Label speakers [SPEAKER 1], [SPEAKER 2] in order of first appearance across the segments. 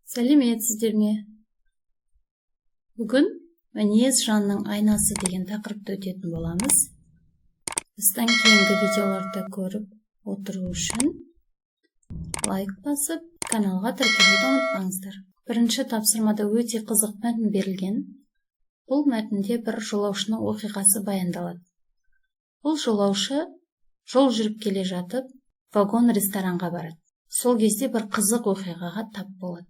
[SPEAKER 1] Сәлеметсіздер ме? Бүгін «Мінез – жанның айнасы» деген тақырыпты өтетін боламыз. Осыдан кейінгі видеоларды көріп отыру үшін лайк басып, каналға тіркелуді ұмытпаңыздар. Бірінші тапсырмада өте қызық мәтін берілген. Бұл мәтінде бір жолаушының оқиғасы баяндалады. Бұл жолаушы жол жүріп келе жатып, вагон ресторанға барады. Сол кезде бір қызық оқиғаға тап болады.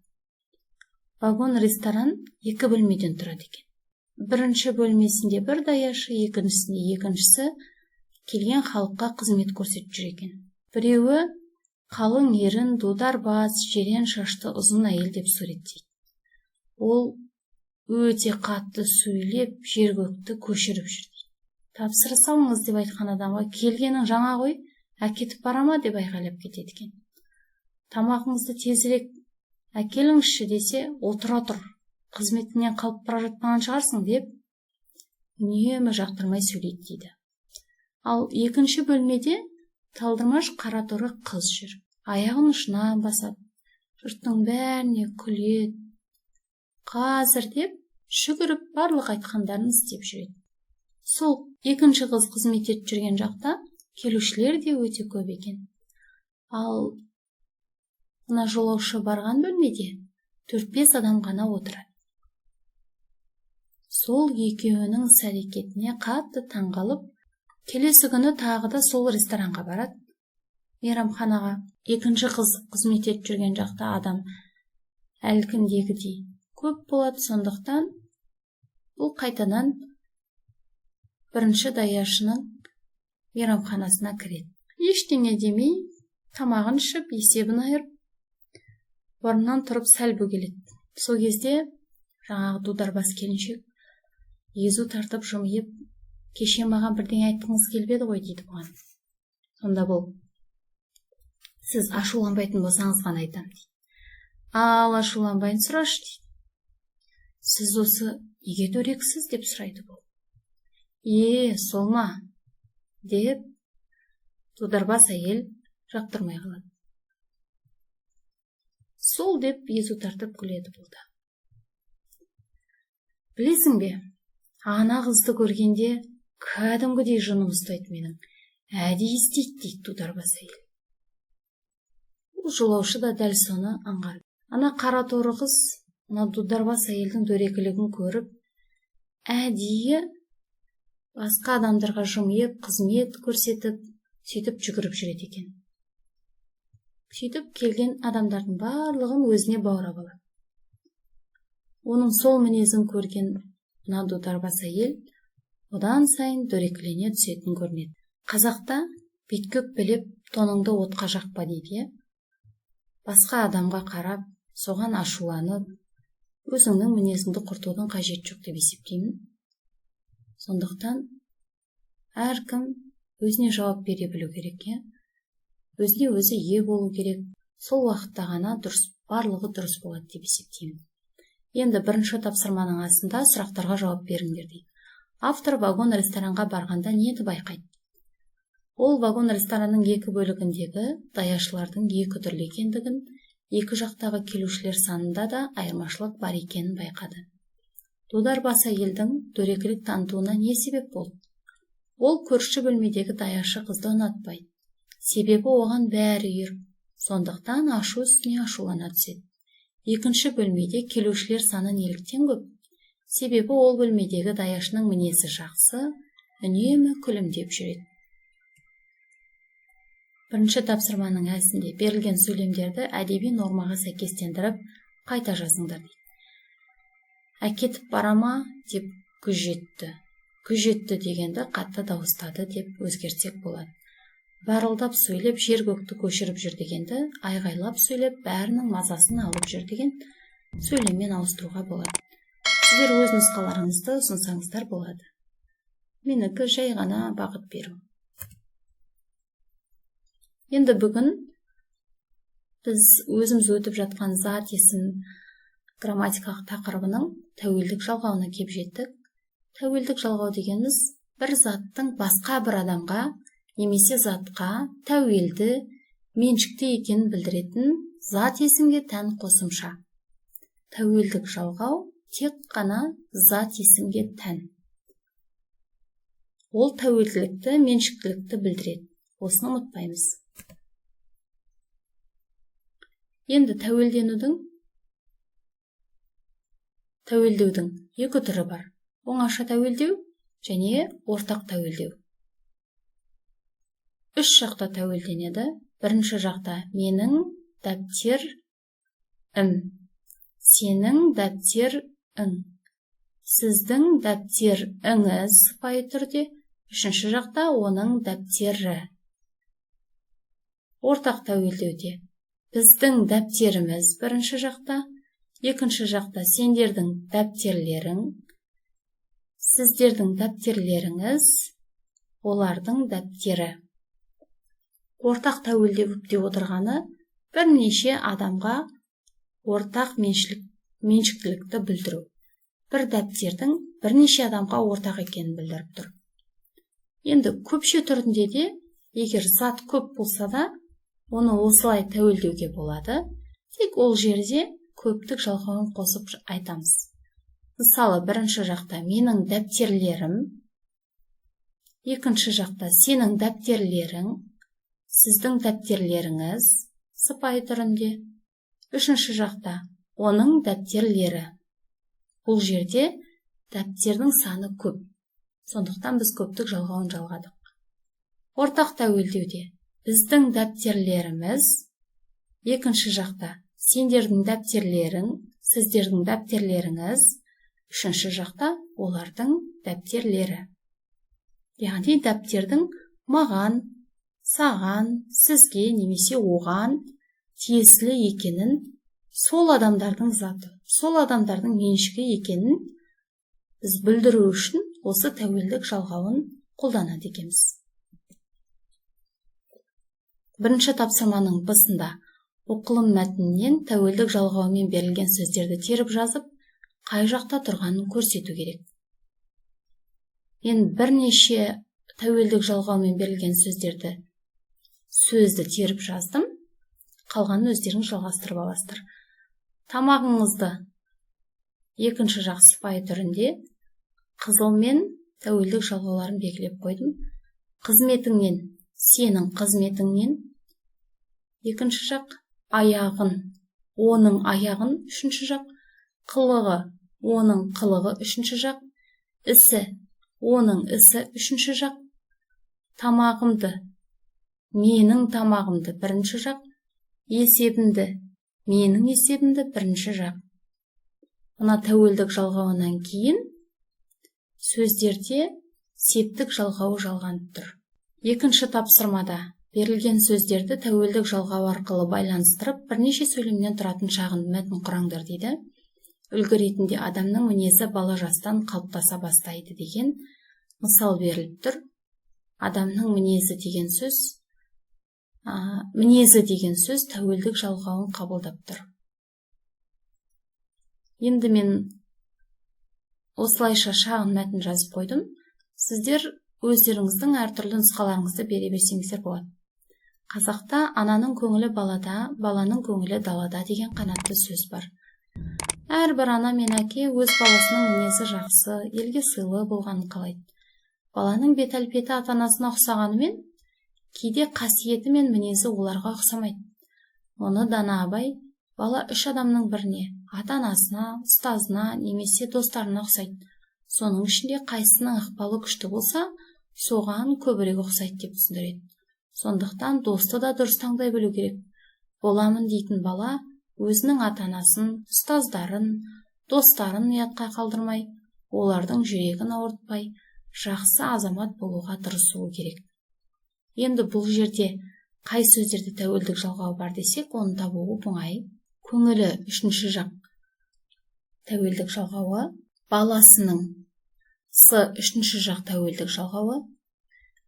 [SPEAKER 1] Вагон ресторан екі бөлмеден тұрады екен. Бірінші бөлмесінде бір даяшы, екіншісінде екіншісі келген халыққа қызмет көрсетіп жүр екен. Біреуі қалың ерін, дудар бас, жирен шашты ұзын әйел деп суреттейді. Ол өте қатты сөйлеп, жер көкті көшіріп жүр дейді. «Тапсырыс алыңыз» деп айтқан адамға: «Келгенің жаңа ғой, әкетіп бара ма?» – деп айғайлап кетеді екен. «Тамағыңызды тезірек әкеліңізші» десе, «Отыра тұр, қызметіңнен қалып бара жатпаған шығарсың» деп үнемі жақтырмай сөйлейді дейді. Ал екінші бөлмеде талдырмаш қара торы қыз жүр. Аяғын ұшына басады, жұрттың бәріне күледі, «Қазір» деп жүгіріп, барлық айтқандарын істеп жүреді. Сол екінші қыз қызмет етіп жүрген жақта келушілер де өте көп екен. Ал мына жолаушы барған бөлмеде төрт-бес адам ғана отырады. Сол екеуінің іс әрекетіне қатты таңғалып, келесі күні тағы да сол ресторанға барады, мейрамханаға. Екінші қыз қызмет етіп жүрген жақта адам әлгіндегідей көп болады. Сондықтан бұл қайтадан бірінші даяшының мейрамханасына кіреді. Ештеңе демей, тамағын ішіп, есебін айырып, орнынан тұрып сәл бөгеледі. Сол кезде жаңағы дударбас келіншек езу тартып жымиып: «Кеше маған бірдеңе айтқыңыз келіп еді ғой», – дейді бұған. Сонда бұл: «Сіз ашуланбайтын болсаңыз ғана айтамын», – дейді. «Ал, ашуланбайын, сұрашы», – дейді. «Сіз осы неге дөрексіз?» – деп сұрайды бұл. «Е, сол ма?» – деп дударбас әйел жақтырмай қалады. «Сол», – деп езу тартып күледі бұл да. «Білесің бе, ана қызды көргенде кәдімгідей жыным ұстайды менің, әдейі істейді», – дейді дударбас әйел. Бұл жолаушы да дәл соны аңғарды. Ана қара торы қыз мына дударбас әйелдің дөрекілігін көріп, әдейі басқа адамдарға жымиып, қызмет көрсетіп, сөйтіп жүгіріп жүреді екен. Сөйтіп келген адамдардың барлығын өзіне баурап алады. Оның сол мінезін көрген мына дударбас әйел одан сайын дөрекілене түсетін көрінеді. Қазақта «Бетке өкпелеп, тоныңды отқа жақпа» дейді, иә. Басқа адамға қарап, соған ашуланып, өзіңнің мінезіңді құртудың қажеті жоқ деп есептеймін. Сондықтан әркім өзіне жауап бере білу керек, иә, өзіне өзі ие болу керек. Сол уақытта ғана дұрыс, барлығы дұрыс болады деп есептеймін. Енді бірінші тапсырманың астында сұрақтарға жауап беріңдер дейді. Автор вагон ресторанға барғанда нені байқайды? Ол вагон ресторанның екі бөлігіндегі даяшылардың екі түрлі екендігін, екі жақтағы келушілер санында да айырмашылық бар екенін байқады. Дударбас әйелдің дөрекілік танытуына не себеп болды? Ол көрші бөлмедегі даяшы қызды ұнатпайды, себебі оған бәрі үйір, сондықтан ашу үстіне ашулана түседі. Екінші бөлмеде келушілер саны неліктен көп? Себебі ол бөлмедегі даяшының мінезі жақсы, үнемі күлімдеп жүреді. Бірінші тапсырманың әсінде берілген сөйлемдерді әдеби нормаға сәйкестендіріп, қайта жазыңдар дейді. «Әкетіп бара ма?» – деп күжетті. «Күжетті» дегенді «қатты дауыстады» деп өзгертсек болады. «Барылдап сөйлеп, жер көкті көшіріп жүр» дегенді «айғайлап сөйлеп, бәрінің мазасын алып жүр» деген сөйлеммен ауыстыруға болады. Сіздер өз нұсқаларыңызды ұсынсаңыздар болады. Менікі жай ғана бағыт беру. Енді бүгін біз өзіміз өтіп жатқан зат есім грамматикалық тақырыбының тәуелдік жалғауына кеп жеттік. Тәуелдік жалғау дегеніміз – бір заттың басқа бір адамға немесе затқа тәуелді, меншікті екенін білдіретін зат есімге тән қосымша. Тәуелдік жалғау тек қана зат есімге тән. Ол тәуелділікті, меншіктілікті білдіреді. Осыны ұмытпаймыз. Енді тәуелдеудің екі түрі бар. Оңаша тәуелдеу және ортақ тәуелдеу. Үш жақта тәуелденеді. Бірінші жақта менің дәптерім, сенің дәптерің, сіздің дәптеріңіз сыпайы түрде. Үшінші жақта оның дәптері. Ортақ тәуелдеуде біздің дәптеріміз бірінші жақта, екінші жақта сендердің дәптерлерің, сіздердің дәптерлеріңіз, олардың дәптері. Ортақ тәуелдеу деп отырғаны бірнеше адамға ортақ меншіктілікті білдіру. Бір дәптердің бірнеше адамға ортақ екенін білдіріп тұр. Енді көпше түрінде де, егер зат көп болса да, оны осылай тәуелдеуге болады. Тек ол жерде көптік жалғауын қосып айтамыз. Мысалы, бірінші жақта менің дәптерлерім, екінші жақта сенің дәптерлерің, сіздің дәптерлеріңіз сыпайы түрінде, үшінші жақта оның дәптерлері. Бұл жерде дәптердің саны көп. Сондықтан біз көптік жалғауын жалғадық. Ортақ тәуелдеуде біздің дәптерлеріміз, екінші жақта сендердің дәптерлерің, сіздердің дәптерлеріңіз, үшінші жақта олардың дәптерлері. Яғни дәптердің маған, саған, сізге немесе оған тиесілі екенін, сол адамдардың заты, сол адамдардың меншігі екенін біз білдіру үшін осы тәуелдік жалғауын қолданады екенбіз. Бірінші тапсырманың б-сында оқылым мәтінінен тәуелдік жалғауымен берілген сөздерді теріп жазып, қай жақта тұрғанын көрсету керек. Мен бірнеше тәуелдік жалғаумен берілген сөзді теріп жаздым. Қалғанын өздеріңіз жалғастырып аласыздар. Тамағыңызды екінші жақ сыпайы түрінде қызылмен тәуелдік жалғауларын белгілеп қойдым. Қызметіңнен, сенің қызметіңнен, екінші жақ, аяғын, оның аяғын, үшінші жақ, қылығы, оның қылығы, үшінші жақ, ісі, оның ісі, үшінші жақ, тамағымды, менің тамағымды, бірінші жақ, есебімді, менің есебімді, бірінші жақ. Мына тәуелдік жалғауынан кейін сөздерде септік жалғауы жалғанып тұр. Екінші тапсырмада берілген сөздерді тәуелдік жалғау арқылы байланыстырып, бірнеше сөйлемнен тұратын шағын мәтін құраңдар дейді. Үлгі ретінде адамның мінезі бала жастан қалыптаса бастайды деген мысал беріліп тұр. Адамның мінезі деген сөз, мінезі деген сөз тәуелдік жалғауын қабылдап тұр. Енді мен осылайша шағын мәтін жазып қойдым. Сіздер өздеріңіздің әртүрлі нұсқаларыңызды бере берсеңіздер болады. Қазақта ананың көңілі балада, баланың көңілі далада деген қанатты сөз бар. Әрбір ана мен әке өз баласының мінезі жақсы, елге сыйлы болғанын қалайды. Баланың бет әлпеті ата-анасына ұқсағанымен, кейде қасиеті мен мінезі оларға ұқсамайды. Мұны дана Абай бала үш адамның біріне, ата-анасына, ұстазына немесе достарына ұқсайды. Соның ішінде қайсысының ықпалы күшті болса, соған көбірек ұқсайды деп түсіндіреді. Сондықтан досты да дұрыс таңдай білу керек. Боламын дейтін бала өзінің ата-анасын, ұстаздарын, достарын ұятқа қалдырмай, олардың жүрегін ауыртпай, жақсы азамат болуға тырысуы керек. Енді бұл жерде қай сөздерде тәуелдік жалғау бар десек, оны табу оңай. Көңілі үшінші жақ тәуелдік жалғауы, баласының с үшінші жақ тәуелдік жалғауы,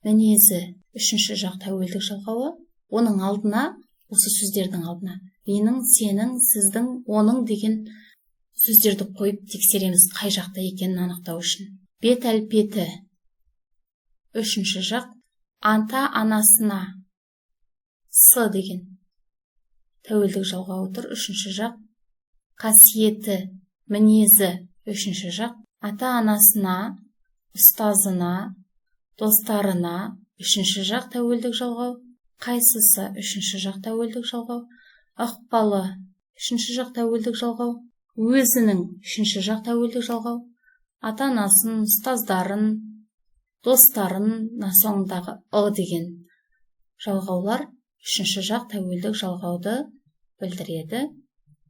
[SPEAKER 1] мінезі үшінші жақ тәуелдік жалғауы. Оның алдына, осы сөздердің алдына менің, сенің, сіздің, оның деген сөздерді қойып тексереміз, қай жақта екенін анықтау үшін. Бет әлпеті үшінші жақ, ата-анасына с деген тәуелдік жалғауы тұр, үшінші жақ, Қасиеті, мінезі үшінші жақ. Ата-анасына, ұстазына, достарына үшінші жақ тәуелдік жалғау. Қайсысы үшінші жақ тәуелдік жалғау. Ықпалы үшінші жақ тәуелдік жалғау. Өзінің үшінші жақ тәуелдік жалғау. Ата-анасын, ұстаздарын, достарын, соңындағы ы деген жалғаулар үшінші жақ тәуелдік жалғауды білдіреді.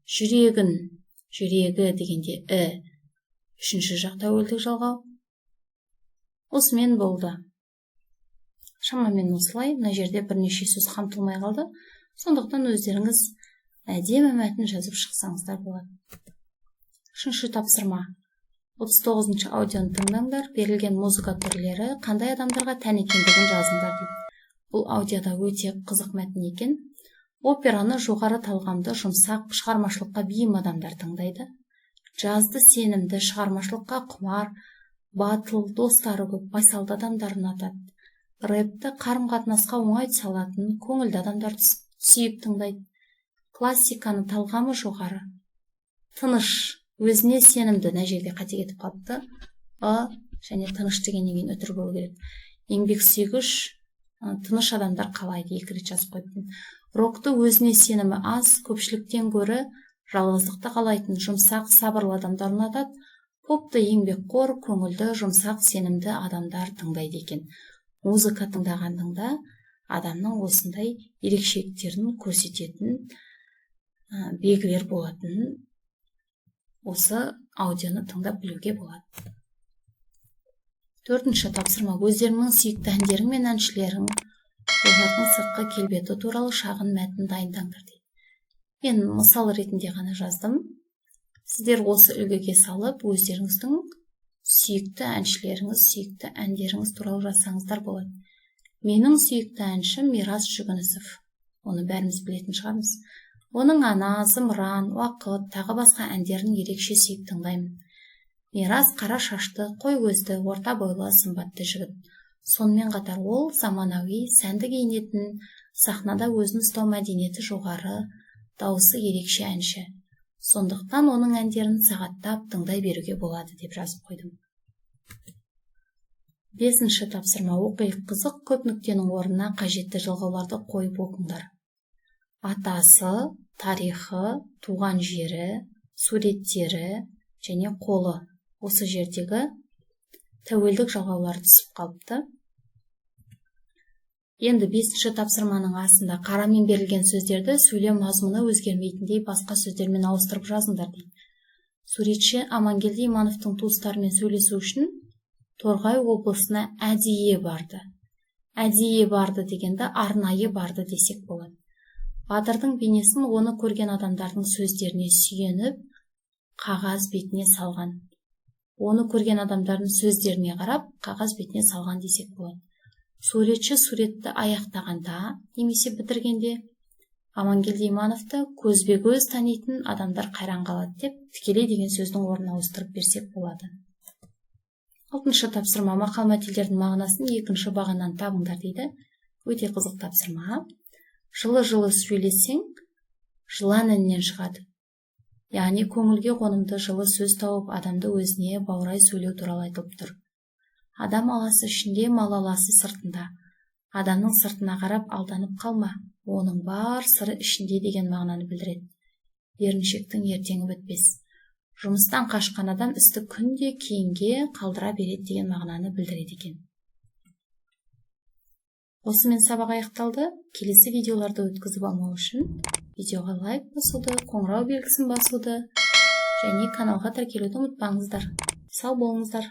[SPEAKER 1] Жүрегін, жүрегі дегенде і үшінші жақ тәуелдік жалғау. Осымен болды. Шамамен осылай. Мына жерде бірнеше сөз қамтылмай қалды. Сондықтан өздеріңіз әдемі мәтін жазып шықсаңыздар болады. Үшінші тапсырма. 39-шы аудионы тыңдаңдар. Берілген музыка түрлері қандай адамдарға тән екендігін жазыңдар дейді. Бұл аудиода өте қызық мәтін екен. Операны жоғары талғамды, жұмсақ, шығармашылыққа бейім адамдар тыңдайды. Джазды сенімді, шығармашылыққа құмар, батыл, достары көп, байсалды адамдар ұнатады. Рэпті қарым-қатынасқа оңай түсе алатын, көңілді адамдар сүйіп тыңдайды. Классиканы талғамы жоғары, тыныш, өзіне сенімді. Мына жерде қате кетіп қалыпты, ы және тыныш дегеннен кейін үтір болу керек. Еңбексүйгіш, тыныш адамдар қалайды. Екі рет жазып қойыппын. Рокты өзіне сенімі аз, көпшіліктен гөрі жалғыздықты қалайтын, жұмсақ, сабырлы адамдар ұнатады. Попты еңбекқор, көңілді, жұмсақ, сенімді адамдар тыңдайды екен. Музыка тыңдағанның да адамның осындай ерекшеліктерін көрсететін белгілер болатынын осы аудионы тыңдап білуге болады. Төртінші тапсырма. Өздеріңнің сүйікті әндерің мен әншілерің, олардың сыртқы келбеті туралы шағын мәтін дайындаңдар дейді. Мен мысал ретінде ғана жаздым. Сіздер осы үлгіге салып, өздеріңіздің сүйікті әншілеріңіз, сүйікті әндеріңіз туралы жазсаңыздар болады. Менің сүйікті әншім Мирас Жүгінісов. Оны бәріміз білетін шығармыз. Оның «Ана», «Зымыран», «Уақыт», тағы басқа әндерін ерекше сүйіп тыңдаймын. Мирас қара шашты, қой көзді, орта бойлы, сымбатты жігіт. Сонымен қатар ол заманауи, сәнді киінетін, сахнада өзін ұстау мәдениеті жоғары, дауысы ерекше әнші. Сондықтан оның әндерін сағаттап тыңдай беруге болады деп жазып қойдым. Бесінші тапсырма. Оқиық, қызық. Көп нүктенің орнына қажетті жалғауларды қойып оқыңдар. Атасы, тарихы, туған жері, суреттері және қолы. Осы жердегі тәуелдік жалғаулар түсіп қалыпты. Енді бесінші тапсырманың астында қарамен берілген сөздерді сөйлем мазмұны өзгермейтіндей басқа сөздермен ауыстырып жазыңдар дейді. Суретші Амангелді Имановтың туыстарымен сөйлесу үшін Торғай облысына әдейі барды. Әдейі барды дегенді арнайы барды десек болады. Батырдың бейнесін оны көрген адамдардың сөздеріне сүйеніп қағаз бетіне салған. Оны көрген адамдардың сөздеріне қарап қағаз бетіне салған десек болады. Суретші суретті аяқтағанда немесе бітіргенде Амангелді Имановты көзбе-көз танитын адамдар қайран қалады деп, тікелей деген сөздің орнын ауыстырып берсек болады. Алтыншы тапсырма. Мақал мәтелдердің мағынасын екінші бағаннан табыңдар дейді. Өте қызық тапсырма. Жылы-жылы сөйлесең, жылан інінен шығады. Яғни көңілге қонымды жылы сөз тауып, адамды өзіне баурай сөйлеу туралы айтылып тұр. Адам аласы ішінде, мал аласы сыртында. Адамның сыртына қарап алданып қалма, оның бар сыры ішінде деген мағынаны білдіреді. Еріншектің ертеңі бітпес. Жұмыстан қашқан адам істі күнде кейінге қалдыра береді деген мағынаны білдіреді екен. Осымен сабақ аяқталды. Келесі видеоларды өткізіп алмау үшін видеоға лайк басуды, қоңырау белгісін басуды және каналға тіркелуді ұмытпаңыздар. Сау болыңыздар.